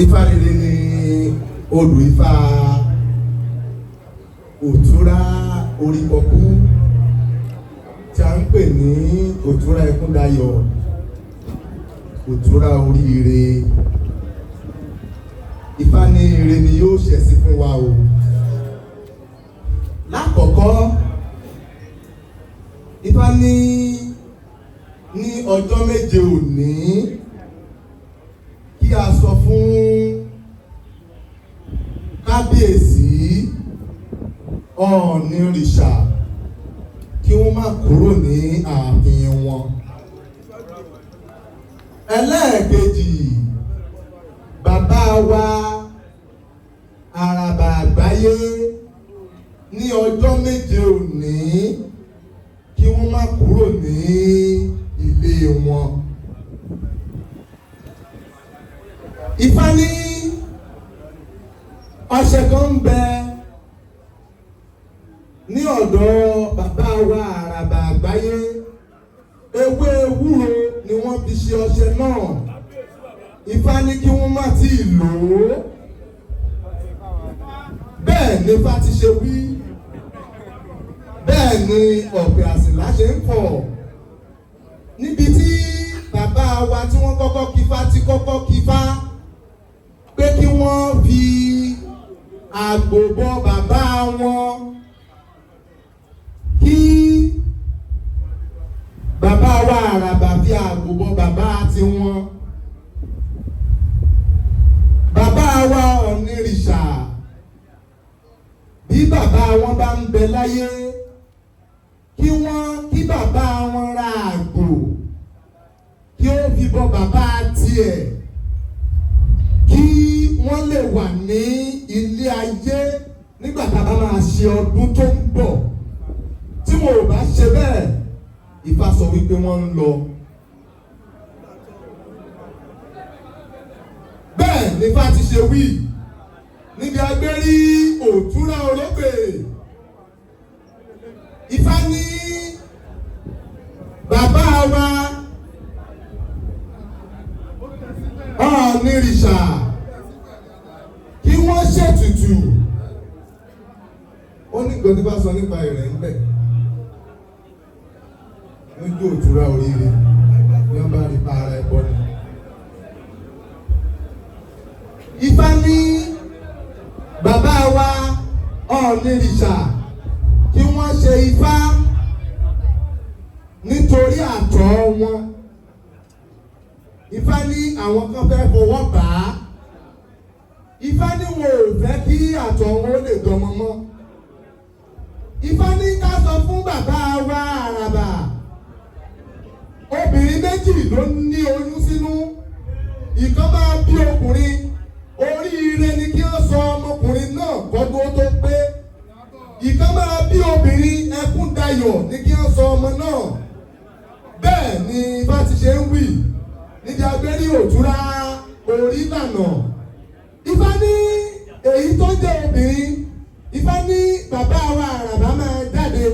Ifá rere ni odù Ifá Òtúrá Oríkọkú tí a ń pè ní Òtúrá Ẹkúndayọ̀, Òtúrá oríire. Ifá ní ire ni yóò ṣẹ̀ sí fún wa o. Lákọ̀ọ́kọ́, Ifá ní ní ọjọ́ méje òní kí a sọ fún kábíyèsí Ọọ̀nirìṣà kí wọ́n má kúrò ní ààfin wọn. Ẹlẹ́ẹ̀kejì, bàbá wa Àràbà Àgbáyé ní ọjọ́ méje òní kí wọ́n má kúrò ní ilé wọn. Ifá ní ọṣẹ kan ń bẹ ní ọ̀dọ̀ bàbá wa Àràbà Àgbáyé, ewé ewúro ni wọ́n fi ṣe ọṣẹ náà. Ifá ní kí wọ́n má tí ì lò ó. Bẹ́ẹ̀ ni Ifá ti ṣe wí, bẹ́ẹ̀ ni ọ̀pẹ̀ àsìnlá ṣe ń fọ̀. Níbi tí bàbá wa tí wọ́n kọ́kọ́ kífá ti kọ́kọ́ kífá pé kí wọ́n fi àgbò bọ bàbá wọn, kí bàbá wa Àràbà fi àgbò bọ bàbá tiwọn. Bàbá wa Ọ̀nìrìṣà, bí bàbá wọn bá ń bẹ láyé, kí wọ́n kí bàbá wọn ra àgbò kí ó fi bọ bàbá tiẹ̀, kí wọ́n lè wà ní ilé ayé nígbà tá a bá máa ṣe ọdún tó ń bọ̀. Tí wọn ò bá ṣe bẹ́ẹ̀, Ifá sọ wípé wọ́n ń lọ. Bẹ́ẹ̀ ni Ifá ti ṣe wí níbi agbérí Òtúrá Orógbè. Ifá ní bàbá wa Ọọ̀nirìṣà kí wọ́n ṣètùtù. Ó ní nǹkan tí bá sọ nípa ìrẹ̀ ń bẹ̀ lójú Òtúrá oríire ní wọ́n bá rí pa ara ẹ̀bọ ni. Ifá ní bàbá wa Ọọ̀nirìṣà kí wọ́n ṣe Ifá nítorí àtọ̀ wọn. Ifá ní àwọn kan fẹ́ fọwọ́ bà á. Ifá ní wọn ò fẹ́ kí àtọ̀ wọn ó lè dọmọ mọ́. Ifá ní ká sọ fún bàbá wa Àràbà, obìnrin méjì ló ní oyún sínú, ìkan máa bí ọkùnrin, oríire ni kí wọ́n sọ ọmọkùnrin náà kọ́gbó tó pé. Ìkan máa bí obìnrin, ẹkún dayọ̀ ni kí wọ́n sọ ọmọ náà. Bẹ́ẹ̀ ni Ifá ti ṣe ń wì níbi agbérí Òtúrá orí lànà. Ifá ní èyí tó jẹ́ obìnrin, Ifá ní bàbá wa Àràbà máa jáde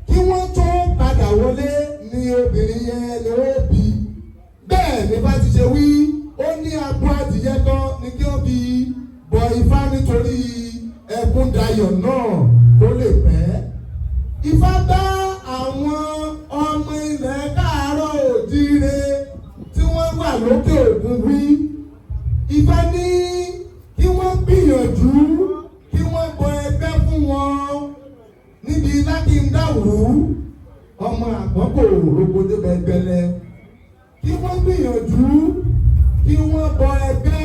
kí wọ́n tó padà wọlé ní obìnrin yẹn ni wọ́n bí. Bẹ́ẹ̀ ni Ifá ti ṣe wí, ó ní abo adìyẹ kan ni kí wọ́n fi bọ Ifá nítorí ẹkún dayọ̀ náà kó lè pẹ́. Ifá bá àwọn ọmọ ilẹ̀ káàárọ̀ òjíire tí wọ́n wà lókè òkun wí. Ifá ní kí wọ́n gbìyànjú kí wọ́n bọ ẹgbẹ́ fún wọn níbi lákìndáwù ọmọ àgbọ̀kò rògbòdè gbẹgbẹlẹ. Kí wọ́n gbìyànjú kí wọ́n bọ ẹgbẹ́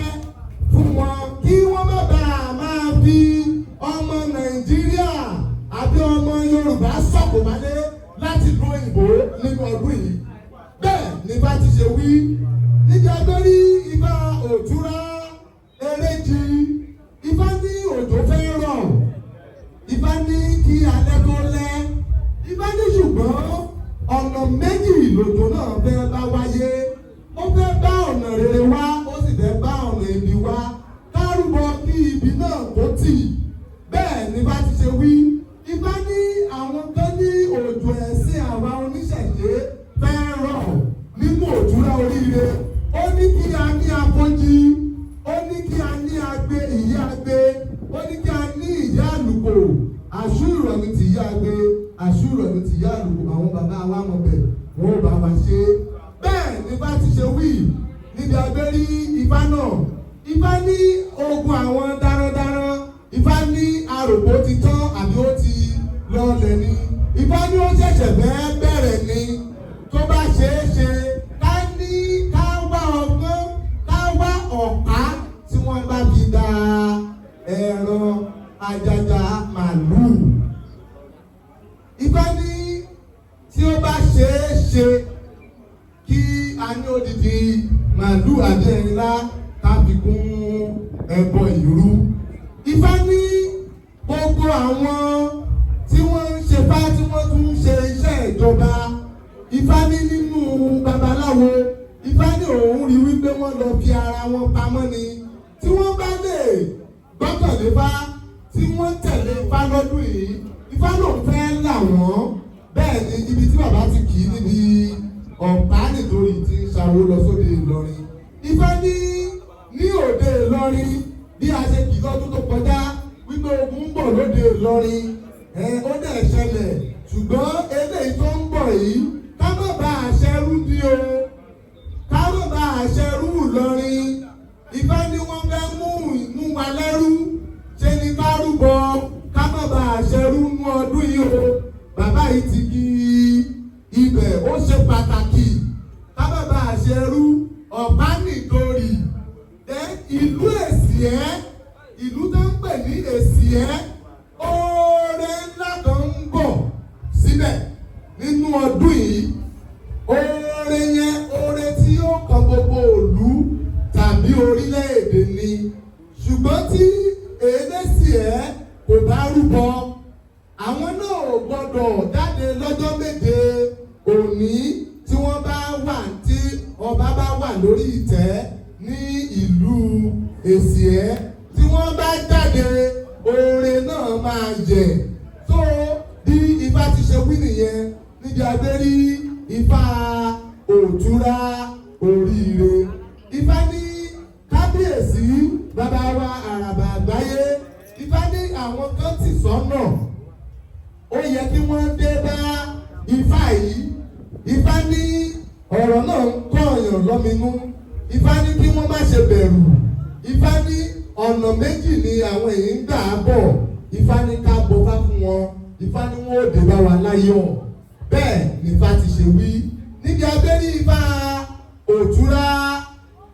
fún wọn kí wọ́n má bàa máa fi ọmọ Nàìjíríà àbí ọmọ Yorùbá sọ̀kò wálé láti ìlú òyìnbó nínú ọdún yìí. Bẹ́ẹ̀ ni Ifá ti ṣe wí níbi agbérí Ifá Òtúrá Eréjì. Ifá ní òjò fẹ́ rọ̀, Ifá ní kí alẹ́ tó lẹ́. Ifá ní ṣùgbọ́n ọ̀nà méjì lòjò náà fẹ́ bá wáyé. Ó fẹ́ bá ọ̀nà rere wá, ó sì fẹ́ bá ọ̀nà ibi wá. Kárùbọ kí ibi náà kó tì. Bẹ́ẹ̀ ni Ifá ti ṣe wí. Ifá ní àwọn kan ní òjò ẹ̀sìn àwa oníṣẹ̀ṣe fẹ́ rọ̀ nínú Òtúrá oríire. Ó ní kí a ní akójí, ó ní kí Àlùkò, àṣù ìrọ̀lì ti yá gbé, àṣù ìrọ̀lì ti yá àlùkò. Àwọn bàbá wa mọ̀ bẹ̀, wọ́n ò bá wa ṣe é. Bẹ́ẹ̀ ni bá ti ṣe wí níbi agbérí Ifá náà. Ifá ní ogun àwọn darandaran, Ifá ní arògbó ti tán àbí ó ti lọlẹ̀ ni. Ifá ní ó ṣẹ̀ṣẹ̀ fẹ́ bẹ̀rẹ̀ ni. Tó bá ṣeé ṣe, ká ní ká wá ọgbọ́n, ká wá ọ̀pá tí wọ́n bá fi da ẹran àjàjà màlúù. Ifá ní tí ó bá ṣeé ṣe kí a ní odidi màlúù àbí ẹ̀rìnlá ká fi kún ẹbọ ìrú. Ifá ní gbogbo àwọn tí wọ́n ń ṣe fá, tí wọ́n tún ń ṣe iṣẹ́ ìjọba, Ifá ní nínú babaláwo, Ifá ní òun rí wípé wọ́n lọ fi ara wọn pamọ́ ni. Tí wọ́n bá lè gbọ́kànlé fá, tí wọ́n tẹ̀lé Ifá lọ́dún yìí, Ifá lòun fẹ́ là wọ́n. Bẹ́ẹ̀ ni ibi tí bàbá ti kì í níbi ọ̀pá nítorí tí ń ṣàwó lọ sóde Ìlọrin. Ifá ní ní òde Ìlọrin, bí a ṣe kì í lọ́dún tó kọjá wípé ogun ń bọ̀ lóde Ìlọrin, ẹ ó dẹ̀ ṣẹlẹ̀. Ṣùgbọ́n eléyìí tó ń bọ̀ yìí, ká má bá àṣẹ rú ni o, ká má bá àṣẹ rú Ìlọrin. Ifá ní wọ́n fẹ́ mú wa lẹ́rú, ṣe ni ká rúbọ ká má bá àṣẹ rú nú ọdún yìí o. Bàbá yìí ti kí ibẹ̀, ó ṣe pàtàkì ká má bá àṣẹ rú ọ̀pá nìdórì. Ìlú Èsìẹ́, ìlú tó ń pè ní Èsìẹ́, oore ńlá kan ń bọ̀ síbẹ̀ nínú ọdún yìí. Oore yẹn, oore tí yóò kan gbogbo ìlú tàbí orílẹ̀-èdè ni. Ṣùgbọ́n tí Èlésìẹ́ kò bá rúbọ, àwọn náà ò gbọ́dọ̀ jáde lọ́jọ́ 7 òní tí wọ́n bá wà, tí ọba bá wà lórí ìtẹ́ ní ìlú Èsìẹ́. Tí wọ́n bá jáde, oore náà máa yẹ̀. Tó bí Ifá ti ṣe wí nìyẹn níbi agbérí Ifá òtúrá oríire. Ifá ní kábíyèsí bàbá wa àràbà àgbáyé, Ifá ní àwọn kan ti sọ́nà, ó yẹ kí wọ́n dé bá Ifá yìí. Ifá ní ọ̀rọ̀ náà ń kọ̀ọ̀yàn lọ́minú. Ifá ní kí wọ́n má ṣe bẹ̀rù. Ifá ní ọ̀nà méjì ni àwọn èyí ń gbà á bọ̀. Ifá ní ká bọ́fá fún wọn. Ifá ní wọn ò dé bá wa láyọ̀. Bẹ́ẹ̀ ni Ifá ti ṣe wí níbi abẹ́rí Ifá òtúrá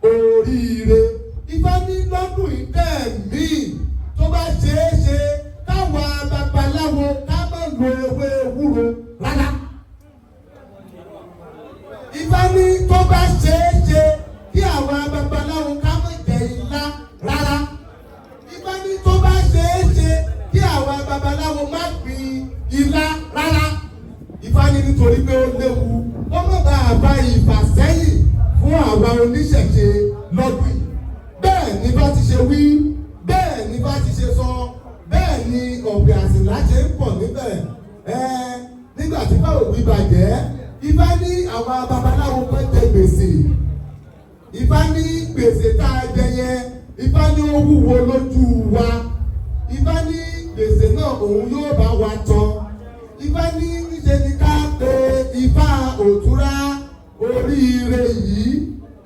oríire. Ifá ní lọ́dún ìdẹ́ míì, tó bá ṣeé ṣe, káwa babaláwo ká má lo ewé ewúro rárá. Ifá ní tó bá ṣeé ṣe kí àwa babaláwo ká má jẹ ilá rárá. Ifá ní tó bá ṣeé ṣe kí àwa babaláwo má gbin ilá rárá. Ifá ní nítorí pé ó léwu, ó má bàa bá ìfàsẹ́yìn fún àwa oníṣẹ̀ṣe lọ́dún yìí. Bẹ́ẹ̀ ni bá ti ṣe wí, bẹ́ẹ̀ ni bá ti ṣe sọ, bẹ́ẹ̀ ni ọ̀pẹ̀ àsìlá ṣe ń pọ̀ níbẹ̀. Nígbà tí báwo wí bàjẹ́, Ifá ní àwa babaláwo kan jẹ gbèsè. Ifá ní gbèsè tá a jẹ yẹn, Ifá ní ó wúwo lójú wa. Ifá ní gbèsè náà òun yóò bá wa tán. Ifá ní níṣe ni ká pe Ifá òtúrá oríire yìí,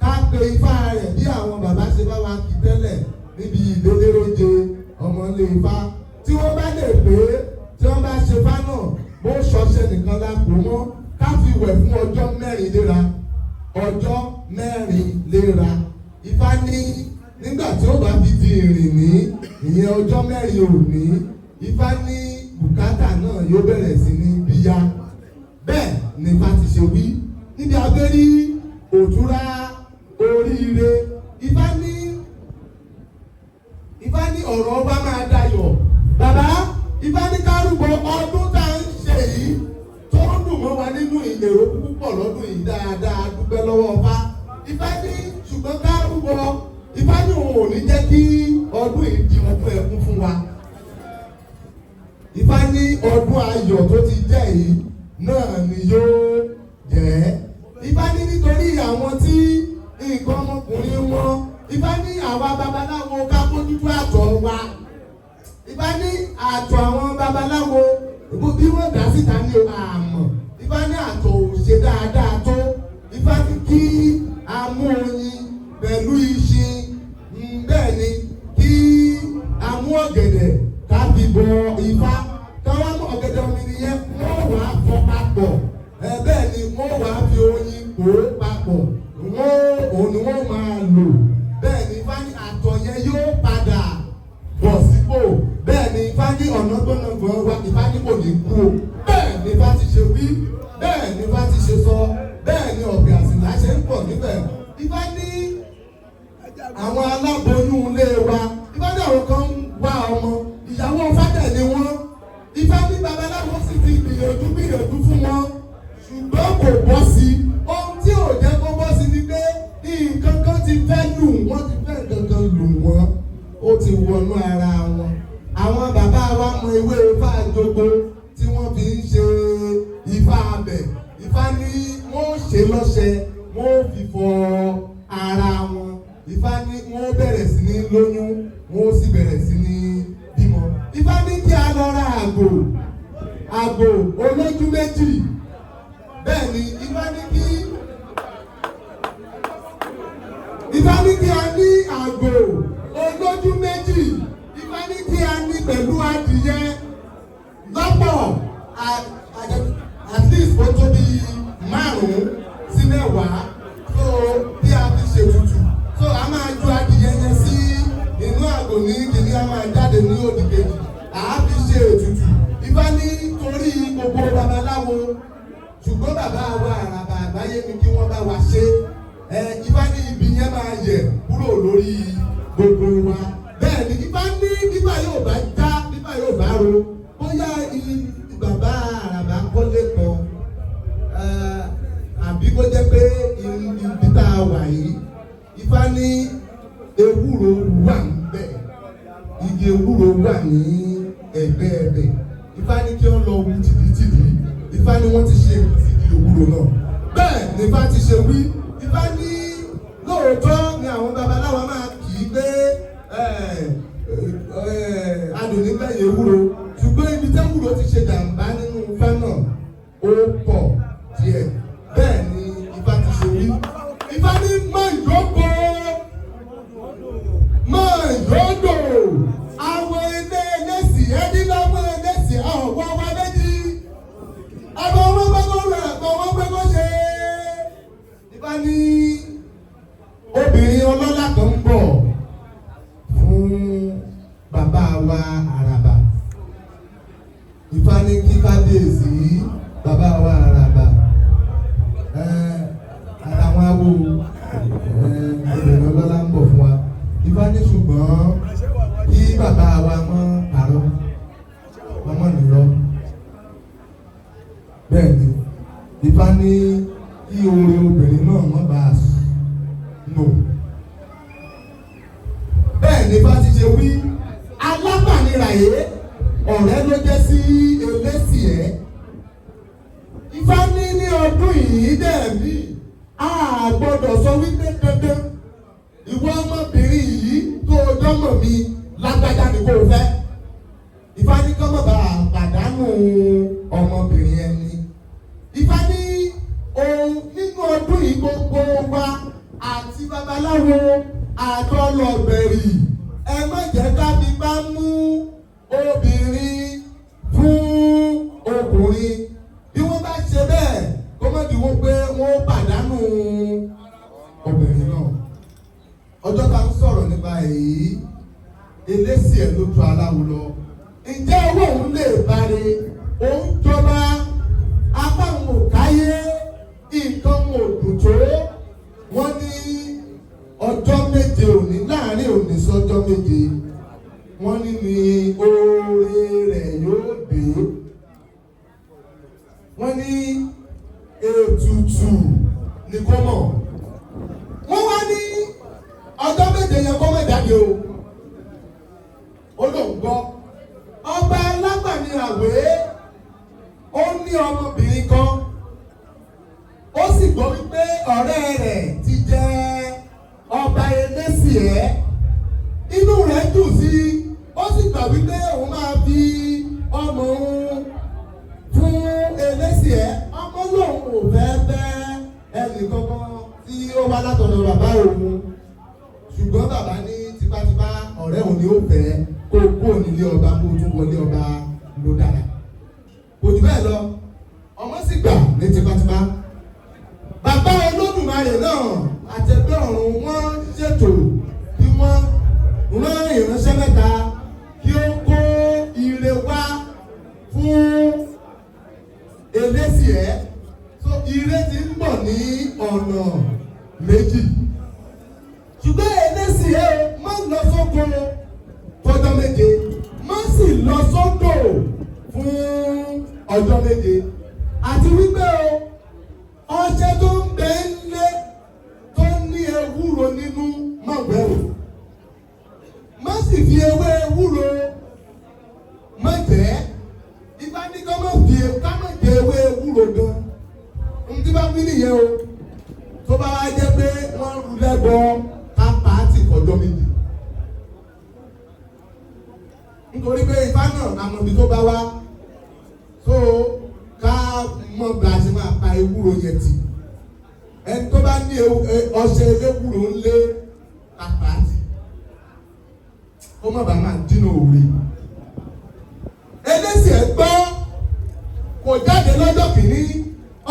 ká pe Ifá rẹ̀ bí àwọn bàbá ṣe bá wa kí tẹ́lẹ̀ níbi ìdéléróje ọmọlé Ifá. Tí wọ́n bá lè pé, tí wọ́n bá ṣe fá náà, bó ṣọṣẹ nìkan la kó mọ́, ká fi wẹ̀ fún ọjọ́ 4 léra, ọjọ́ 4 léra. Ifá ní nígbà tí ó bá fi di ìrìnní, ìyẹn ọjọ́ 4 òní, Ifá ní bùkátà náà yóò bẹ̀rẹ̀ sí ní bíyá. Bẹ́ẹ̀ ni Ifá ti ṣe wí níbi abẹ́rí òtúrá oríire. Ifá ní ọ̀rọ̀ ọba máa dayọ̀. Bàbá, Ifá ní ká rúbọ ọdún tá à ń ṣe yìí tó ń dùn mọ́ wa nínú ìlérò púpọ̀ lọ́dún yìí dáadáa, dúpẹ́ lọ́wọ́ ọba. Ifá ní ṣùgbọ́n ká rúbọ. Ifá ní òun ò ní jẹ́ kí ọdún yìí di ọdún ẹkún fún wa. Ifá ní ọdún ayọ̀ tó ti jẹ́ yìí náà ni yóò jẹ́. Ifá ní nítorí àwọn tí nǹkan ọmọkùnrin wọn, Ifá ní àwa babaláwo ká mójútó àtọ̀ wa. Ifá ní àtọ̀ àwọn Babaláwo bí wọ́n dá síta ní àmọ́ Ifá ní àtọ̀ ò ṣe dáadáa tó. Ifá ní kí a mú oyin pẹ̀lú iṣin, bẹ́ẹ̀ ni kí a mú ọ̀gẹ̀dẹ̀ ká fi bọ Ifá, ká wá mú ọ̀gẹ̀dẹ̀ omi yẹn, wọ́n wàá fọ papọ̀. Bẹ́ẹ̀ ni wọ́n wàá fi oyin pò ó papọ̀, wọ́n òun ni wọ́n máa lò. Bẹ́ẹ̀ ni Ifá ní àtọ̀ yẹn yóò padà bọ̀ sípò. Bẹ́ẹ̀ ni Ifá ní ọ̀nà gbọ́nàgbọ́n wa, Ifá ní kò ní kú o. Bẹ́ẹ̀ ni Ifá ti ṣe wí, bẹ́ẹ̀ ni Ifá ti ṣe sọ, bẹ́ẹ̀ ni ọ̀gbìn àsìlá ṣe ń pọ̀ níbẹ̀. Ifá ní àwọn aláboyún ilé wa, Ifá ní àwọn kan ń wá ọmọ, ìyàwó fádẹ̀ ni wọ́n. Ifá ní babaláwo sì ti gbìyànjú gbìyànjú fún wọn, ṣùgbọ́n kò bọ́ sí i. Ohun tí ò jẹ́ kó bọ́ sí ni pé nǹkan kan ti fẹ́ lù wọ́n, ti fẹ́ nǹkan kan lù wọ́n, ó ti wọnú ara wọn. Àwọn bàbá wa mọ ewé Ifá jogbo tí wọ́n fi ń ṣe Ifá abẹ. Ifá ní wọ́n ṣe lọ́ṣẹ, wọ́n fi fọ ara wọn. Ifá ní wọ́n bẹ̀rẹ̀ sí ní lóyún, wọ́n sì bẹ̀rẹ̀ sí ní bímọ. Ifá ní kí a lọ ra àgbò, àgbò olójú méjì. Bẹ́ẹ̀ ni Ifá ní kí Ifá ní kí a ní àgbò olójú méjì. Ifá ní kí a ní pẹ̀lú adìyẹ lọ́pọ̀, at least ó tó bí 5 sí 10, so bí a fi ṣètùtù. So a máa ju adìyẹ yẹn sí inú àgbò ní kìíní, a máa jáde ní òdì kejì, à á fi ṣe ètùtù. Ifá ní torí gbogbo babaláwo, ṣùgbọ́n bàbá wa Àràbà Àgbáyé ni kí wọ́n bá wa ṣe. Ifá ní ibi yẹn máa yẹ kúrò lórí gbogbo wa. Bẹ́ẹ̀ ni Ifá ní bíbá yóò bá já, bíbá yóò bá ro, bóyá bàbá Àràbà kọ́lé kan, àbí kó jẹ́ pé ibi tá a wà yìí, Ifá ní ewúro wà níbẹ̀, igi ewúro wà ní ẹ̀gbẹ́ ẹ̀bẹ̀. Ifá ní kí wọ́n lọ wú tìdítìdí. Ifá ní wọ́n ti ṣe nǹkan sí igi ewúro náà. Bẹ́ẹ̀ ni Ifá ti ṣe wí. Ifá ní lóòótọ́ ni àwọn babaláwa máa kì í pé adùn nígbẹ̀yìn ewúro, ṣùgbọ́n ibi tí ewúro ti ṣe jàǹbá nínú Ifá náà ó pọ̀ díẹ̀. Bẹ́ẹ̀ ni Ifá ti ṣe wí. Ifá ní mọ̀ ìjókòó, mọ̀ ìjókòó, àwọn ilé ẹlẹ́sìn ẹni lọ́mọ ẹlẹ́sìn ọ̀wọ́ wa méjì, àbọ̀ wọn gbẹ́kọ̀ rẹ̀, àbọ̀ wọn gbẹ́kọ̀ ṣe. Ifá ní obìnrin ọlọ́lá kan ń bọ̀ fún bàbá wa Àràbà. Ifá ní kí kábíyèsí bàbá wa Àràbà àtàwọn awo, obìnrin ọlọ́lá ń bọ̀ fún wa. Ifá ní ṣùgbọ́n kí bàbá wa mọ́ àárọ̀ ọmọ nìrọ̀. Bẹ́ẹ̀ ni Ifá ní kí oore obìnrin náà mọ́ bá a nù. Bẹ́ẹ̀ ni Ifá ti ṣe wí. Alábàníràyé ọ̀rẹ́ ló jẹ́ sí eléṣì ẹ́. Ifá ní ní ọdún yìí dẹ̀ mí, a gbọ́dọ̀ sọ wípé dandan ìwọ ọmọbìnrin yìí tó o dọ́mọ̀ mi lágbájá ni kò fẹ́. Ifá ní kọ́ mọ̀ bá a pàdánù ọmọbìnrin ẹni. Ifá ní ohun nínú ọdún yìí gbogbo wa àti babaláwo àtọlọ̀gbẹ̀rì, ẹ má jẹ́ ká fi bá mú obìnrin fún ọkùnrin. Bí wọ́n bá ṣe bẹ́ẹ̀, kó má di wọ́n pé wọ́n pàdánù obìnrin náà. Ọjọ́ tá ń sọ̀rọ̀ nípa èyí, eléṣì ẹ̀ ló tu aláwo lọ. Ǹjẹ́ owó òun lè báre? Òun jọba, apá òun ò káyé, nǹkan òun ò dùn tó. Wọ́n ní ọjọ́ 7 òní, láàrin òní sọ́jọ́ 7, wọ́n ní ní oore rẹ̀ yóò dé. Wọ́n ní ètùtù ní kó mọ̀. Wọ́n wá ní ọjọ́ 7 yẹn kó má jáde o. Ó lóun gbọ́. Ọba Alágbàníràwé ó ní ọmọbìnrin kan, ó sì gbọ́ wípé ọ̀rẹ́ rẹ̀ ti jẹ́ ọba eléṣì ẹ́. Inú rẹ̀ dùn sí i, ó sì gbà wípé òun máa fi ọmọ ẹnìkankan tí ó wá látọ̀dọ̀ bàbá òun, ṣùgbọ́n bàbá ní tipátipá ọ̀rẹ́ òun ni ó fẹ́ kó kúrò nílé ọba kó tún wọlé ọba ló dára. Kò jù bẹ́ẹ̀ lọ, ọmọ sì gbà ní tipátipá. Bàbá Olódùmarè náà àtẹ̀gbẹ́ ọ̀run wọ́n ṣètò kí wọ́n rán ìránṣẹ́ mẹ́ta kí ó kó ire wá fún Eléṣìẹ́. So ire ti ń bọ̀ ní ọ̀nà méjì, ṣùgbọ́n Eléṣìẹ́ o, má lọ sóko fọjọ́ 7, má sì lọ sódò fún ọjọ́ 7, àti wípé o, ọṣẹ tó ń bẹ ńlé tó ní ewúro nínú, má wẹ̀ o, má sì fi ewé ewúro má jẹ́. Ifá ní ká má fi ká má jẹ ewé ewúro gan. Ohun tí bá wí nìyẹn o. Tó bá wá jẹ́ pé wọ́n rú lẹ́bọ, ká pa á tì fọjọ́ 7, nítorí pé Ifá náà àmọ́ ibi tó bá wá, so ká mọ̀ bá a ṣe máa pa ewúro yẹn tì. Ẹni tó bá ní ọṣẹ ewúro ńlé, ká pa á tì kó má bàa máa dínà òwe. Eléṣìẹ́ gbọ́, kò jáde lọ́jọ́ kìíní,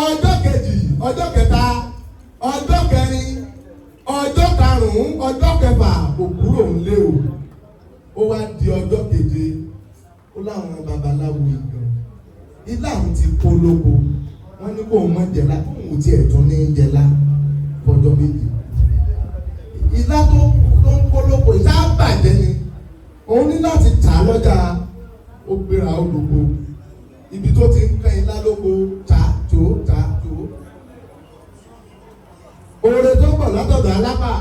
ọjọ́ kejì, ọjọ́ kẹta, ọjọ́ kẹrin, ọjọ́ karùn-ún, ọjọ́ kẹfà, kò kúrò ńlé o. Ó wá di ọjọ́ keje, ó láwọn babaláwo ìgbọ̀n ilé àwọn ti kó lóko, wọ́n ní kó mọ̀ jẹ̀lá, kóun tiẹ̀ tún ní jẹ̀lá fọjọ́ 7. Ilá tó ń kó lóko ìṣá bàjẹ́ ni, òun ní láti tà á lọ́jà. Ó gbéra, ó lóko, ibi tó ti ń kán ilá lóko, tà tó tà tó. Oore tó ń bọ̀ látọ̀dọ̀ alápà,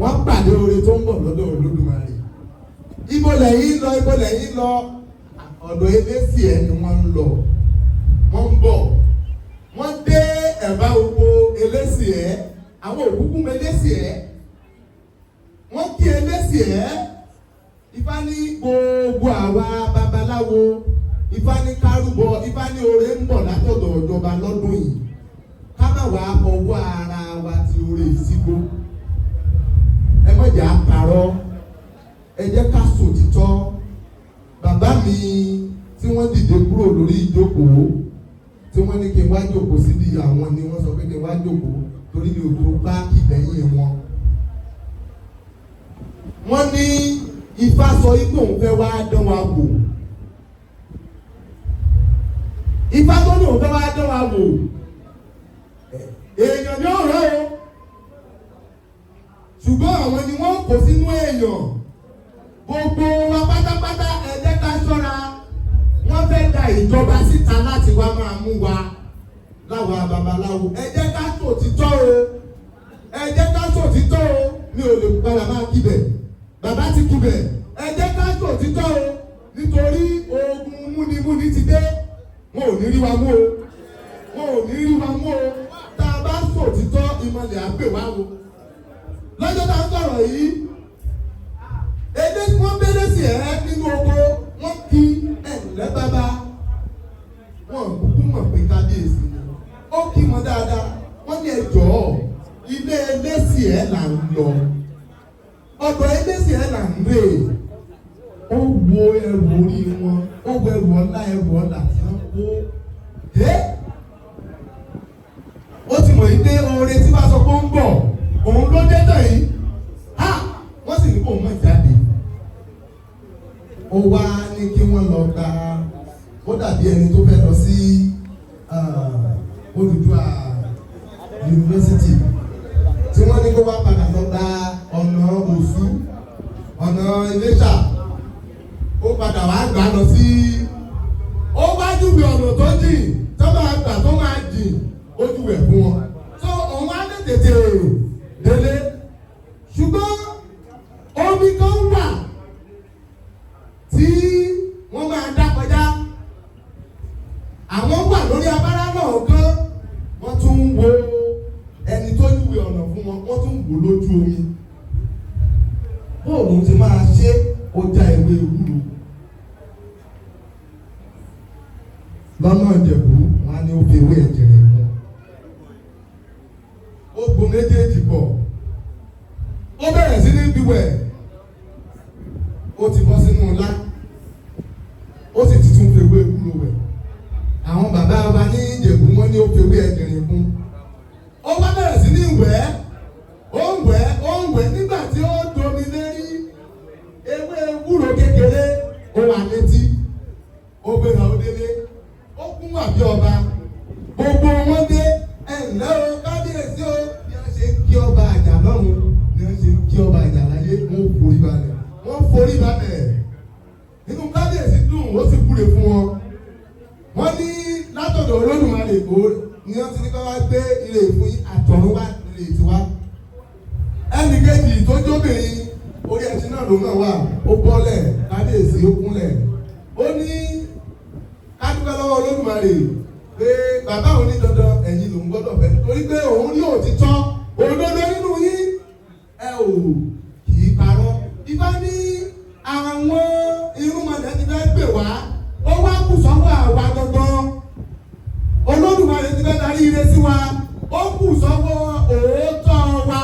wọ́n pàdé oore tó ń bọ̀ lọ́dọ̀ Olódùmarè. Ibo lẹ́yìn lọ? Ibo lẹ́yìn lọ? Ọ̀dọ̀ Eléṣìẹ́ ni wọ́n ń lọ. Wọ́n ń bọ̀, wọ́n dé ẹ̀bá oko Eléṣìẹ́. Àwọn òkúkú Eléṣìẹ́, wọ́n kí Eléṣìẹ́. Ifá ní gbogbo àwa babaláwo, Ifá ní kárúbọ, Ifá ní oore ń bọ̀ látọ̀dọ̀ ìjọba lọ́dún yìí, ká má wàá fọwọ́ ara wa ti oore ìsígbó. Ẹ má jẹ́ àpárọ̀, ẹ jẹ́ ká sòtítọ́. Bàbá mi tí wọ́n dìde kúrò lórí ìjókòó, tí wọ́n ní kí n wá jókòó síbi, àwọn ni wọ́n sọ pé kí n wá jókòó torí mi ò tó páàkì lẹ́yìn wọn. Wọ́n ní Ifá sọ ipò òun fẹ́ wá dán wa wò. Ifá tó ní òun fẹ́ wá dán wa wò, èèyàn ní ọ̀rọ̀ o, ṣùgbọ́n àwọn ni wọ́n kó sínú èèyàn. Gbogbo wa pátápátá, ẹ jẹ́ ká ṣọ́ra. Wọ́n fẹ́ da ìjọba síta láti wá máa mú wa láwa babaláwo. Ẹ jẹ́ ká sòtítọ́ o, ẹ jẹ́ ká sòtítọ́ o. Mi ò lè padà máa kíbẹ̀, bàbá ti kíbẹ̀. Ẹ jẹ́ ká sòtítọ́ o, nítorí ogun múnimúni ti dé. Wọn ò ní rí wa mú o, wọn ò ní rí wa mú o. Tá a bá sòtítọ́, ìmọ̀lẹ̀ á pè wá o. Lọ́jọ́ tá a ń sọ̀rọ̀ yìí, èdè wọ́n bẹ̀rẹ̀ sí ẹ̀ nínú oko, wọ́n kí ẹ̀ǹlẹ́ bàbá. Wọn kúkú mọ̀ pé kábíyèsí ni. Ó kí wọn dáadáa. Wọ́n ní ẹjọ́, ilé Eléṣìẹ́ là ń lọ, ọ̀dọ̀ Eléṣìẹ́ là ń rè. Ó wo ẹrù orí wọn, ó wo ẹrù ọlá, ẹrù ọlà tí wọ́n kó. Ó ti mọ̀ yìí pé oore tí wàá sọ pé ó ń bọ̀, òun ló dé tàn yìí. Ha, wọ́n sì ní kó mọ̀ jáde. Ó wá ní kí wọ́n lọ gba, ó dàbí ẹni tó fẹ́ lọ sí Odùduwà University tí wọ́n ní kó wá padà lọ gba ọ̀nà Òṣù, ọ̀nà Iléṣà. Ó padà wá gbà lọ sí, ó wá júwe ọ̀nà tó jìn tó máa gbà, tó máa jìn, ó júwe fún wọn, so òun á lè tètè délé. Ṣùgbọ́n omi kan wà tí wọ́n máa dá kọjá. Àwọn wà lórí afárá náà gan, wọ́n tún ń wo ẹni tó júwe ọ̀nà fún wọn, wọ́n tún ń wò lójú omi bóòlù ti máa ṣe. Ó já ewé ewúro lọ́nà Ìjẹ̀bú, wọn á ní ó fi ewé ẹ̀jẹ̀ rẹ̀ mú. títún fewé ewúro wẹ̀. Àwọn bàbá wa ní Ìjẹ̀bú wọn ní ó fewé ẹ̀jìnrìn kún. Ó wá bẹ̀rẹ̀ sí ní wẹ̀, ó ń wẹ̀, ó ń wẹ̀. Nígbà tí ó domi lérí ewé ewúro kékeré, ó wà létí, ó gbéra, ó délé, ó kún wà bí ọba. Gbogbo wọn dé, ẹ ǹlẹ́ o, kábíyèsí o. Bí wọ́n ṣe ń kí ọba àjà lọ́run ni wọ́n ṣe ń kí ọba àjà láyé. Wọ́n forí balẹ̀, wọ́n forí balẹ̀. Inú kábíyèsí dùn, ó sì kúre fún wọn. Wọ́n ní látọ̀dọ̀ Olódùmarè kó ni wọ́n ti ní ká wá gbé ire fún yín, àtọ̀run wá ire tiwa. Ẹnì kejì tó jóbìnrin, orí ẹṣin náà lòun náà wà, ó bọ́lẹ̀, kábíyèsí, ó kúnlẹ̀, ó ní ká dúpẹ́ lọ́wọ́ Olódùmarè pé bàbá òun ní dandan ẹ̀yin lòun gbọ́dọ̀ fẹ́, torí pé òun ní òtítọ́ òdodo nínú yín, ẹ ò kì í parọ́. Ifá ní àwọn irúnmọlẹ̀ ti fẹ́ gbè wá, ó wá kù sọ́wọ́ àwa gangan. Olódùmarè ti fẹ́ darí ire sí wa, ó kù sọ́wọ́ òótọ́ wa.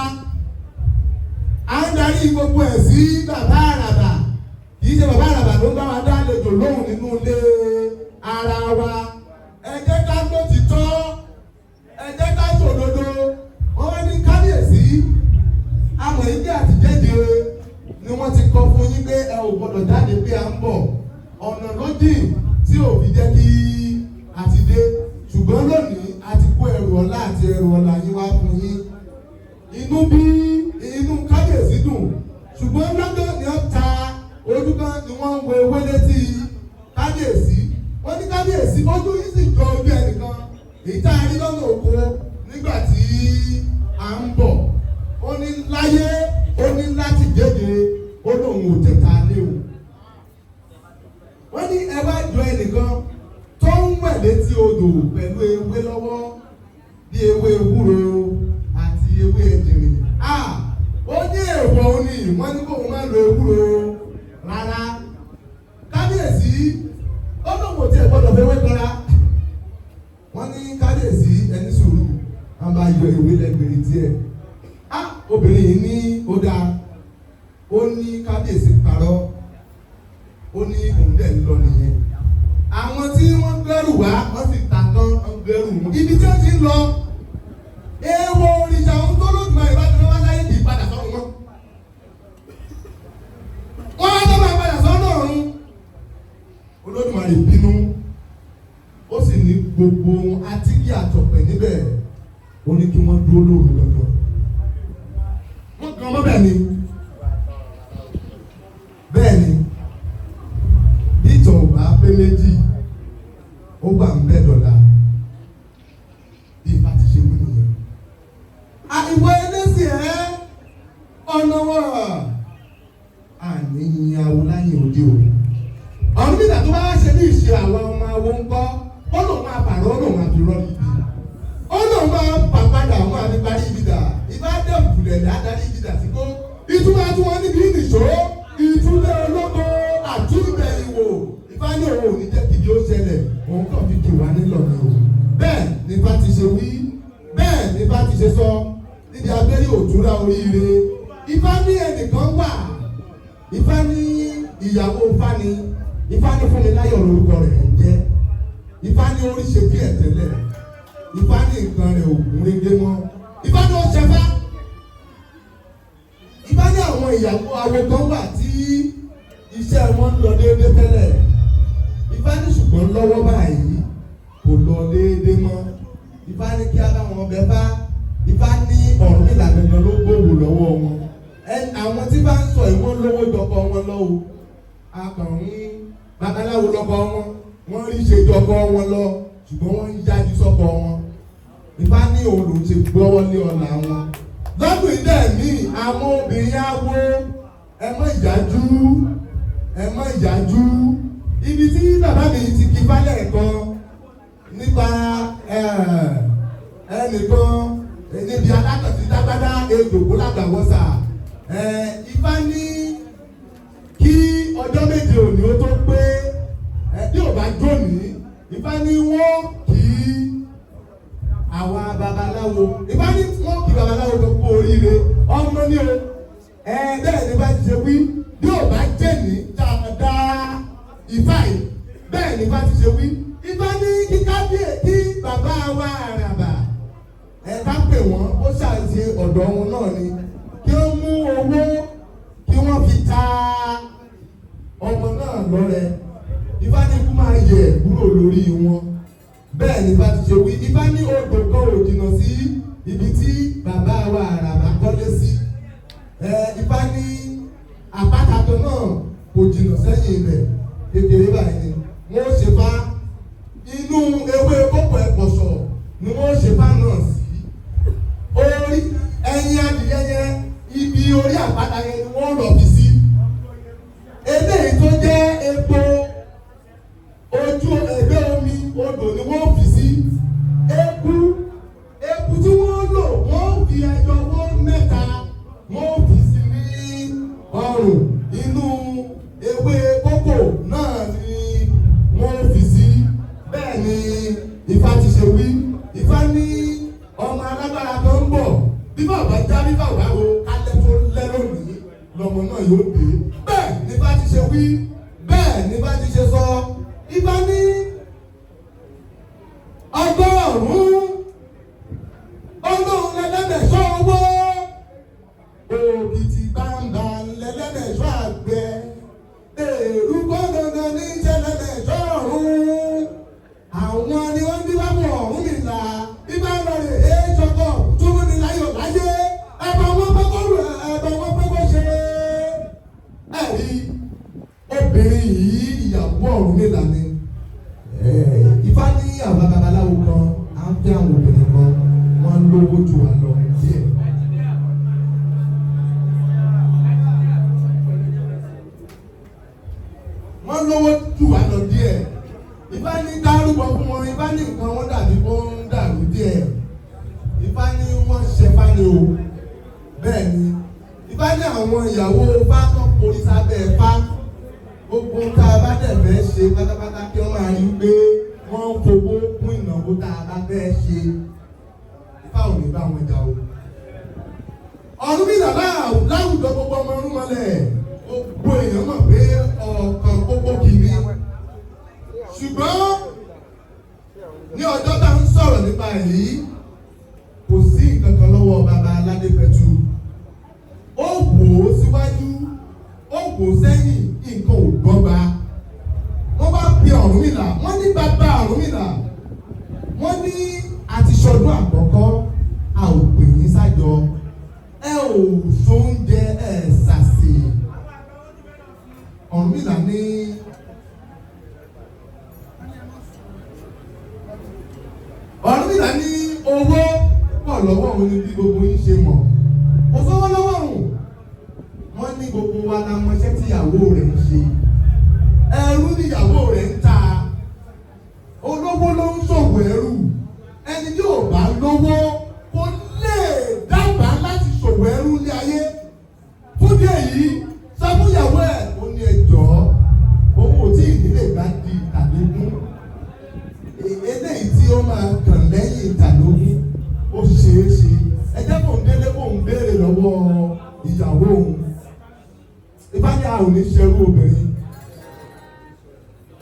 À ń darí gbogbo ẹ̀ sí bàbá àràbà, kì í ṣe bàbá àràbà ló ń bá wa dá àlejò lóhùn nínú ilé ara wa. Ẹ jẹ́ ká lótìtọ́, ẹ jẹ́ ká sòdodo. Wọ́n wá ní kábíyèsí, àmọ̀ igi àti jẹ́jẹ́ ni wọ́n ti kọ fún yín pé ẹ ò gbọ́dọ̀ jáde pé à ń bọ̀. Ọ̀nà ló jìn tí ò fi jẹ́ kí a ti dé, ṣùgbọ́n lónìí a ti kó ẹrù ọlá àti ẹrù ọlá yín wá fún yín. Inú bí inú kábíyèsí dùn, ṣùgbọ́n lọ́gán ni wọ́n ta ojú kan ni wọ́n ń wo ewé létí kábíyèsí. Wọ́n ní kábíyèsí, ojú yìí sì jọ ojú ẹnìkan èyí tá a rí lọ́nà oko nígbà tí à ń bọ̀. Ó ní láyé, ó ní láti jẹ́jẹ́, ó lóun ò tẹ̀ta lé o. Wọ́n ní ẹ wá jọ ẹnìkan tó ń wẹ̀ létí odò pẹ̀lú ewé lọ́wọ́, bí ewé ewúro àti ewé ẹ̀jìnrìn. Ó ní èèwọ̀, ó ní wọ́n ní kóun má lo ewúro rárá. Kábíyèsí, ó lóun ò tiẹ̀ gbọ́dọ̀ fẹ́ wé kanra. Wọ́n ní kábíyèsí, ẹni sùúrù, wọ́n bá yọ ewé lẹ́gbẹ̀rẹ̀ díẹ̀. Obìnrin yìí ní ó dáa. Ó ní kábíyèsí parọ́, ó ní òun dẹ̀ ń lọ nìyẹn. Àwọn tí wọ́n gbẹ́rù wá, wọ́n sì ta tán, wọ́n gbẹ́rù wọn. Ibi tí wọ́n ti ń lọ, èèwọ̀ òrìṣà ohun tó lóògùn àyè bá ti wá láyé kì í padà sọ́run mọ́. Wọ́n á tó máa padà sọ́nà ọ̀run. Olódùmarè bínú, ó sì ní gbogbo atíkí àtọ̀pẹ̀ níbẹ̀, ó ní kí wọ́n dúró lóru dandan. Wọ́n kàn mọ́ bẹ́ẹ̀ ni, bẹ́ẹ̀ ni bí ìtàn ò bá pé méjì, ó wà ń bẹ́ dọ̀la bí Ifá ti ṣe wí nìyẹn. Àìwọ ẹlẹ́sìn ẹ̀ ọ̀nà wọ̀ àní awo láyé òde òní. Ọ̀run nígbà tó bá ṣe ní ìṣe àwọn ọmọ awo ń kọ́, ó lòun máa pààrọ̀, ó lòun máa fi rọ́ ibi, ó lòun máa pàpadà, òun máa fi parí ibi dà. Ìbá dẹ̀kùlẹ̀ adarí ibi dà sí kó ìtumọ̀ tí wọ́n níbi ìnìṣó ìtúlẹ̀ ológo àtúbẹ̀ ìwò. Ifá ní òun ò ní jẹ́ kíbi ó ṣẹlẹ̀, òun kàn fi kì wá nílọ̀ ni o. Bẹ́ẹ̀ ni Ifá ti ṣe wí, bẹ́ẹ̀ ni Ifá ti ṣe sọ níbi abẹ́rẹ́ òtúrá oríire. Ifá ní ẹnìkan wà, Ifá ní ìyàwó Ifá ní, Ifá ní Fúnmiláyọ̀ lórúkọ rẹ̀ ń jẹ́. Ifá ní orí ṣe díẹ̀ tẹ́lẹ̀, Ifá ní nǹkan rẹ̀ ò gún régé mọ́. Ifá ní ó ṣẹfá. Ifá ní àwọn ìyàwó awo kan wà tí iṣẹ́ wọn ń lọ déédéé tẹ́lẹ̀. Ifá ní ṣùgbọ́n lọ́wọ́ báyìí kò lọ déédéé mọ́. Ifá ní kí á bá wọn bẹ bá. Ifá ní Ọ̀rúnmìlà gangan ló gbòòwò lọ́wọ́ wọn. Àwọn tí bá ń sọ ìwọ́n lówó jọkọ wọn lọ́wọ́, akànrún babaláwo lọ́kọ wọn, wọ́n rí ṣe jọkọ wọn lọ, ṣùgbọ́n wọ́n ń yájú sọ́kọ wọn. Ifá ní òun lòún ṣe gbọ́wọ́ lé ọ̀la wọn. Lọ́dún ìdẹ́ mi, àwọn obìnrin awo, ẹ má yájú, ẹ má yájú. Ibi tí bàbá mi ti kí falẹ̀ kan nípa ẹnìkan níbi alákàtí dágbádá ejòkó lágbàwọ́sà. Ifá ní kí ọjọ́ méje òní ó tó pé, bí ò bá jóni, Ifá ní wọ́n kì í àwa babaláwo. Ifá ní wọ́n kì í babaláwo tó kú oríire ọmọ ní o. Bẹ́ẹ̀ ni bá ti ṣe wí, bí ò bá jẹ́ ní dáadáa Ifá yìí bẹ́ẹ̀. Bẹ́ẹ̀ ni bá ti ṣe wí. Ifá ní kí kábíyè kí bàbá wa Àràbà ẹ̀ka pè wọ́n, ó ṣàṣe ọ̀dọ̀ wọn náà ni, kí ó mú owó kí wọ́n fi ta ọmọ náà lọ́rẹ. Ifá ní kú máa yẹ̀ kúrò lórí wọn. Bẹ́ẹ̀ ni bá ti ṣe wí. Ifá ní odò kan ò jìnnà sí ibi tí bàbá wa Àràbà kọ́lé sí. Ifá ní àpáta kan náà kò jìnnà sẹ́yìn ibẹ̀, kékeré báyìí ni wọ́n ṣe fá. Inú ewé kókò ẹ̀pọ̀ṣọ̀ ni wọ́n ṣe fá náà sí. Orí ẹyin adìyẹ yẹn, ibi orí àpáta yẹn ni wọ́n lọ fi sí. Eléyìí tó jẹ́ epo ojú ẹgbẹ́ omi odò ni wọ́n fi sí. Eku eku tí wọ́n lò, wọ́n fi ẹyọ owó mẹ́ta, wọ́n fi sí ní ọrùn. Inú ewé kókò náà ni wọ́n fi sí. Bẹ́ẹ̀ ni Ifá ti ṣe wí. Ifá ní ọmọ alágbára kan ń bọ̀, bí bàbá já bí bàbá wo kálẹ̀ tó lẹ́ lónìí lọ́mọ náà yóò dé. Bẹ́ẹ̀ ni Ifá ti ṣe wí, bẹ́ẹ̀ ni Ifá ti ṣe sọ. Ifá ní ọgọ́rùn-ún olóhùn lẹ́lẹ́mẹ̀ṣọ́ owó, òkìtì gbangba lẹ́lẹ́mẹ̀ṣọ́ àgbẹ̀, èrú gbọ́ngàn ní jẹ́lẹ́mẹ̀ṣọ́ ọ̀run. Àwọn ni wọ́n bí wàá mú Ọ̀rúnmìlà. Ibà ń lọ rè é jọkọ̀ tó mú ni láyọ̀ láyé. Ẹ̀bà wọn pẹ́ kó rù, ẹ̀bà wọn pẹ́ kó ṣe. Ẹ̀rí obìnrin yìí, ìyàwó Ọ̀rúnmìlà ni. Ifá ní àwọn babaláwo kan á ń fẹ́ àwọn obìnrin kan, wọ́n ń lówó jù wá lọ díẹ̀. Wọ́n lówó jù wá lọ díẹ̀. Ifá ní dárúbọ fún wọn. Ifá ní nǹkan wọn dàbí kó ń dàrú díẹ̀. Ifá ní wọ́n ṣe fáni o. Bẹ́ẹ̀ ni Ifá ní àwọn ìyàwó Ifá tó forí sábẹ́ Ifá, gbogbo tá a bá dẹ̀ fẹ́ ṣe pátápátá, kí wọ́n máa rí pé wọ́n ń fowó kún ìnáwó tá a bá fẹ́ ṣe. Ifá ò ní bá wọn jà o. Ọ̀rúnmìlà láwùjọ gbogbo ọmọ ọ̀rúnmọlẹ̀, gbogbo èèyàn mọ̀ pé ọ̀kan gbogbo kìíní. Ṣùgbọ́n ní ọjọ́ tá ń sọ̀rọ̀ nípa èyí, kò sí nǹkan kan lọ́wọ́ bàbá Aládépẹ̀tù. Ó wò ó síwájú, ó wò ó sẹ́yìn, nǹkan ò dọ́gba. Wọ́n bá pe Ọ̀rúnmìlà, wọ́n ní bàbá Ọ̀rúnmìlà, wọ́n ní àti ṣọdún àkọ́kọ́, a ò pè yín sájọ, ẹ ò sóúnjẹ, ẹ ṣàṣì. Ọ̀rúnmìlà ní Ọ̀rúnmìlà ní owó pọ̀ lọ́wọ́ òun ni bí gbogbo yín ṣe mọ̀, kò sówó lọ́wọ́ òun. Wọ́n ní gbogbo wa la mọṣẹ́ tíyàwó rẹ̀ ń ṣe, ẹrú níyàwó rẹ̀ ń ta, olówó ló ń ṣòwò ẹrú. Ẹni tí ò bá lówó kò lè dábàá láti ṣòwò ẹrú ní ayé. Fún díẹ̀ yìí, sọ fún ìyàwó ẹ̀, ó ní ẹjọ́ òun ò tí ì nílé bá di ìtàlógún, eléyìí tí ó máa kàn lẹ́yìn ìtàlógún, ó ṣeé ṣe ẹ jẹ́ kó ń délé kó ń béèrè lọ́wọ́ ìyàwó òun. Ifá ní a ò ní ṣerú obìnrin.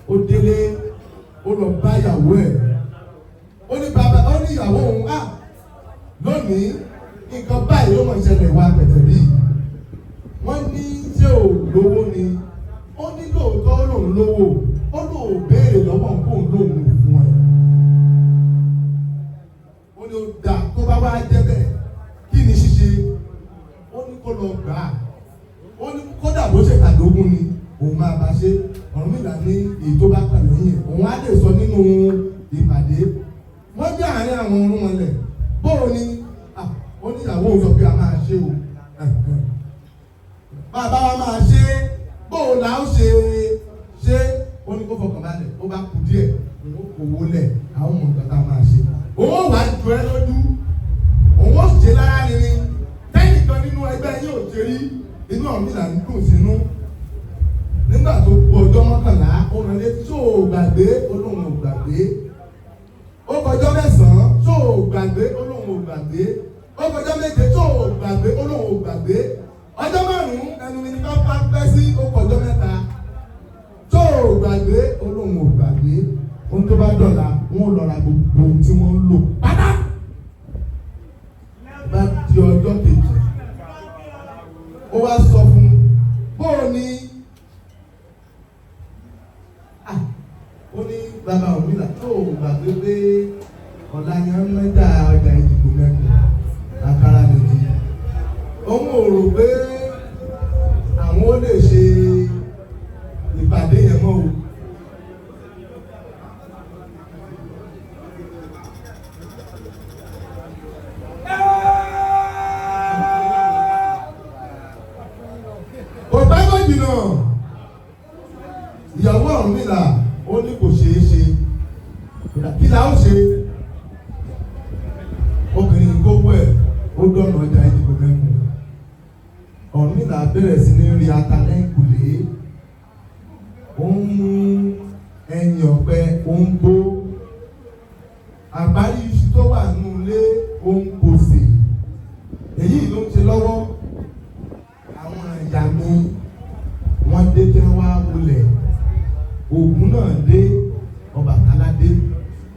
Ó délé, ó lọ bá ìyàwó ẹ̀, ó ní bàbá, ó ní ìyàwó òun, á lónìí nǹkan báyìí ló mọ̀ ṣẹlẹ̀ wá pẹ̀tẹ̀ bíi. Wọ́n ní ṣé ò lówó ni? Ó ní lóòótọ́ lòun lówó, ó lóò béèrè lọ́wọ́ kóun lòun fún ẹ. Ó ní ó dà, tó bá wá jẹ́ bẹ́ẹ̀, kí ni ṣíṣe? Ó ní kó lọ gbà á. Ó ní kódà bó ṣe tàdógún ni òun máa bá ṣe. Ọ̀rúnmìlà ní èyí tó bá kàn lẹ́yìn òun á lè sọ nínú ìpàdé. Wọ́n jẹ́ àárín àwọn ọ̀rúnmọlẹ̀, bóò ni ó ní ìyàwó òun sọ pé a máa ṣe o, bàbá wa máa ṣe, bóò là ó ṣe ṣe. Ó ní kó fọkàn balẹ̀, ó bá kú díẹ̀ òun ó kówó lẹ̀, àwọn ọmọ nǹkan tá a máa ṣe. Òun wàá jọ ẹ lójú, òun ó ṣe lára rinrin tẹ́nìkan nínú ẹgbẹ́ yóò ṣe rí. Inú Ọ̀rúnmìlà ń dùn sínú. Nígbà tó kù ọjọ́ 11, ó rán létí, tó o gbàgbé? Ó lóun ò gbàgbé. Ó kọjọ́ 9, tó o gbàgbé? Ó lóun ò gbàgbé. Ó kọjọ́ 7, tó o gbàgbé? Ó lóun ò gbàgbé. Ọjọ́ 5 ẹnu mi ní bá pẹ́ sí. Ó kọjọ́ 3, tó o gbàgbé? Ó lóun ò gbàgbé. Ohun tó bá dọ̀la, wọ́n lọ ra gbogbo ohun tí wọ́n ń lò pátá. Bá di ọjọ́ kejì, ó wá sọ fún un, bóò ni ó ní bàbá Ọ̀rúnmìlà tó gbàgbé pé ọ̀la yẹn ń mẹ́ta ọjà ìdìbò mẹ́kùn àkàrà nìyí. Òun ò rò pé àwọn ó lè ṣe ìpàdé yẹn mọ́ o. Kò pẹ́ kò jìnnà, ìyàwó Ọ̀rúnmìlà ó ní kò ṣeé ṣe, kí la ó ṣe? Obìnrin gbogbo ẹ̀ ó dọ̀nà ọjà ìdìbò mẹ́kùn. Ọ̀rúnmìlà bẹ̀rẹ̀ sí ní rí ata lẹ́yìnkùlé, ó ń mú ẹyìn ọ̀pẹ, ó ń gbó àgbárí iṣu tó wà nínú ilé, ó ń kòsè. Èyí ló ń ṣe lọ́wọ́. Àwọn ìyá mi wọ́n dé kí wọ́n wá wọlé. Ògún náà dé, Ọbàtálá dé,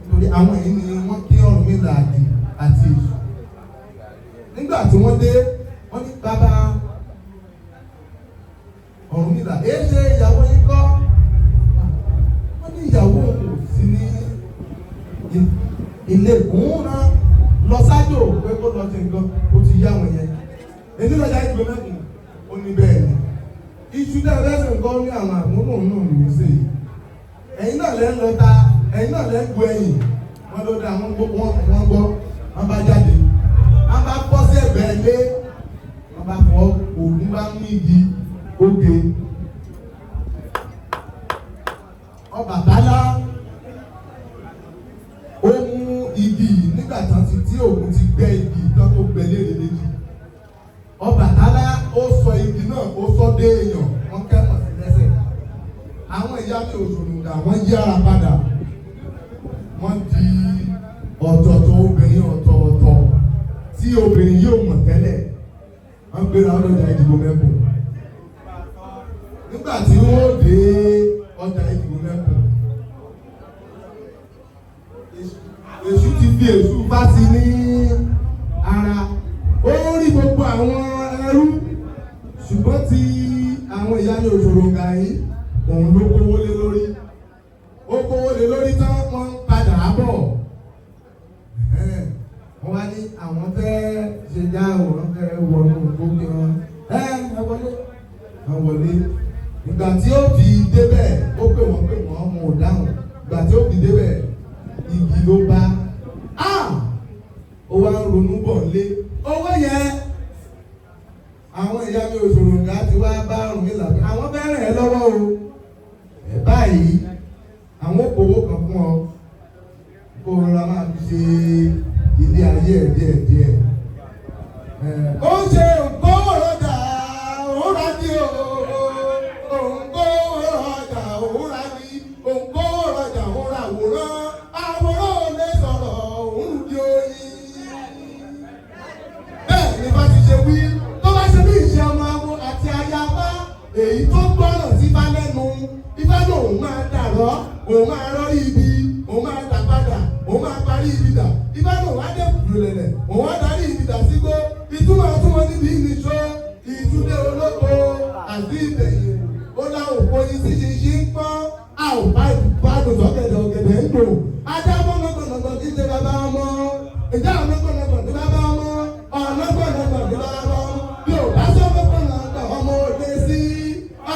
nítorí àwọn yìí ni wọ́n kí Ọ̀rúnmìlà jù àti Èṣù. Nígbà tí wọ́n dé, wọ́n ní bàbá Ọ̀rúnmìlà, èé ṣe ìyàwó yín kọ́? Wọ́n ní ìyàwó òun ò sí ní ilé, òun rán lọ sájò pé kó lọ ṣe nǹkan, ó ti yá àwọn yẹn. Èyí lọ́jà ìdìbò mẹ́kùn, ó ní bẹ́ẹ̀ ni. Iṣu tẹ́ ẹ fẹ́ nǹkan ní àwọn àmúlò náà ló ń sè é. Ẹ̀yin náà lẹ́ ń lọ ta, ẹ̀yin náà lẹ́ ń bu ẹ̀yìn. Wọ́n ló dá wọ́n gbọ́, wọ́n gbọ́, wọ́n bá jáde. Wọ́n bá bọ́ sí ẹ̀gbẹ́ ilé, wọ́n bá fọ́ òògùn bá mú igi oge. Ọbàtálá ó mú igi yìí nígbà tán ti tí òògùn ti gbẹ́ igi tán tó gbẹ léèrè méjì. Ọbàtálá ó sọ igi náà, ó sọ dé èèyàn, wọ́n kẹ́kọ̀ọ́ sí lẹ́sẹ̀. Àwọn ìyá mi Òṣòròǹgà wọ́n yí ara padà, wọ́n di ọ̀tọ̀ọ̀tọ̀ obìnrin ọ̀tọ̀ọ̀tọ̀ tí obìnrin yóò mọ̀ tẹ́lẹ̀. Wọ́n gbéra ọlọ́jà ìdìbò mẹ́kùn. Nígbà tí wọ́n dé ọjà ìdìbò mẹ́kùn, Èṣù ti fi Èṣù bá sí ní ara. Ó rí gbogbo àwọn ẹrú, ṣùgbọ́n tí àwọn ìyá mi Òṣòròǹgà yìí, òun ló kówó lé lórí. Ó kówó lé lórí tán, wọ́n ń padà bọ̀. Wọ́n wá ní àwọn fẹ́ ṣe já òun fẹ́ wọnú gbókè wọn. Ẹ wọlé, wọ́n wọlé. Ìgbà tí ó fi débẹ̀, ó pè wọ́n pè wọ́n, wọn ò dáhùn. Ìgbà tí ó fi débẹ̀, igi ló bá. Ó wá ń ronú bọ̀ lé owó yẹn. Àwọn ìyá mi Òṣòròǹgà ti wá bá Ọ̀rúnmìlà pé àwọn fẹ́ ràn ẹ́ lọ́wọ́ o. Ẹ báyìí, àwọn òkòwò kan fún ọ kó rọra máa fi ṣe ilé ayé ẹ̀ díẹ̀ díẹ̀. Ó ń ṣe nǹkan ọ̀rọ̀dà òun rà ní o, òǹkó ọ̀rọ̀dà òun rà ní, òǹkó ọ̀rọ̀dà òun rà àwòrán, àwòrán ò lè sọ̀rọ̀ òun di oyin. Bẹ́ẹ̀ ni bá ti ṣe wí, tó bá ṣe bí ìṣe ọmọ awo àti ayaba, èyí tó gbọ́ràn sí bá lẹ́nu, ifá lòun máa dàrọ́, òun máa rọ́rí ibi, òun máa dà padà, òun máa parí ibi dà. Ifá lòun á dé kùdùlẹ̀lẹ̀, òun á darí ibi dà sígbó. Ìtumọ̀ túmọ̀ níbi ìnìṣó, ìtúndé olóko àti ìbẹ̀yìn. Ó láwọn òpó ní sí ṣinṣin ń pọ́n, a ò bá ìbádùn sọ́kẹ̀dẹ̀ ọ̀gẹ̀dẹ̀ ń dùn. Ajá mọ́nàgbọ̀nàgbọ̀n kì í ṣe bàbá ọmọ. Ìjà ọ̀nàgbọ̀nàgbọ̀n ní bàbá ọmọ. Ọ̀nàgbọ̀nàgbọ̀n ní bàbá ọmọ. Bí ò bá sọ́nàgbọ̀nàgbọ̀n ọmọ òde sí.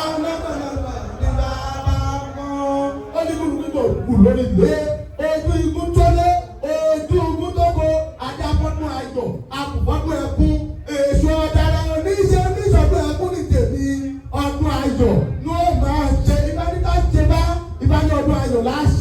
Ọ̀nàgbọ̀nàgbọ̀n ní bàbá ọmọ. Ó ní kúrúkú kù lórí ilé. Ojú ikú tó lé, ojú ikú tó ko. Ajá fọ́dún ayọ̀, akùnfọ́dún ẹkún. Èso ọ̀daràn oníṣẹ́ oníṣọ́dún ẹkún ní tèmi. Ọdún ayọ̀ ni ó máa ṣe. Ìbá ní ká ṣe bá, ìbá ní ọdún ayọ̀ láṣẹ.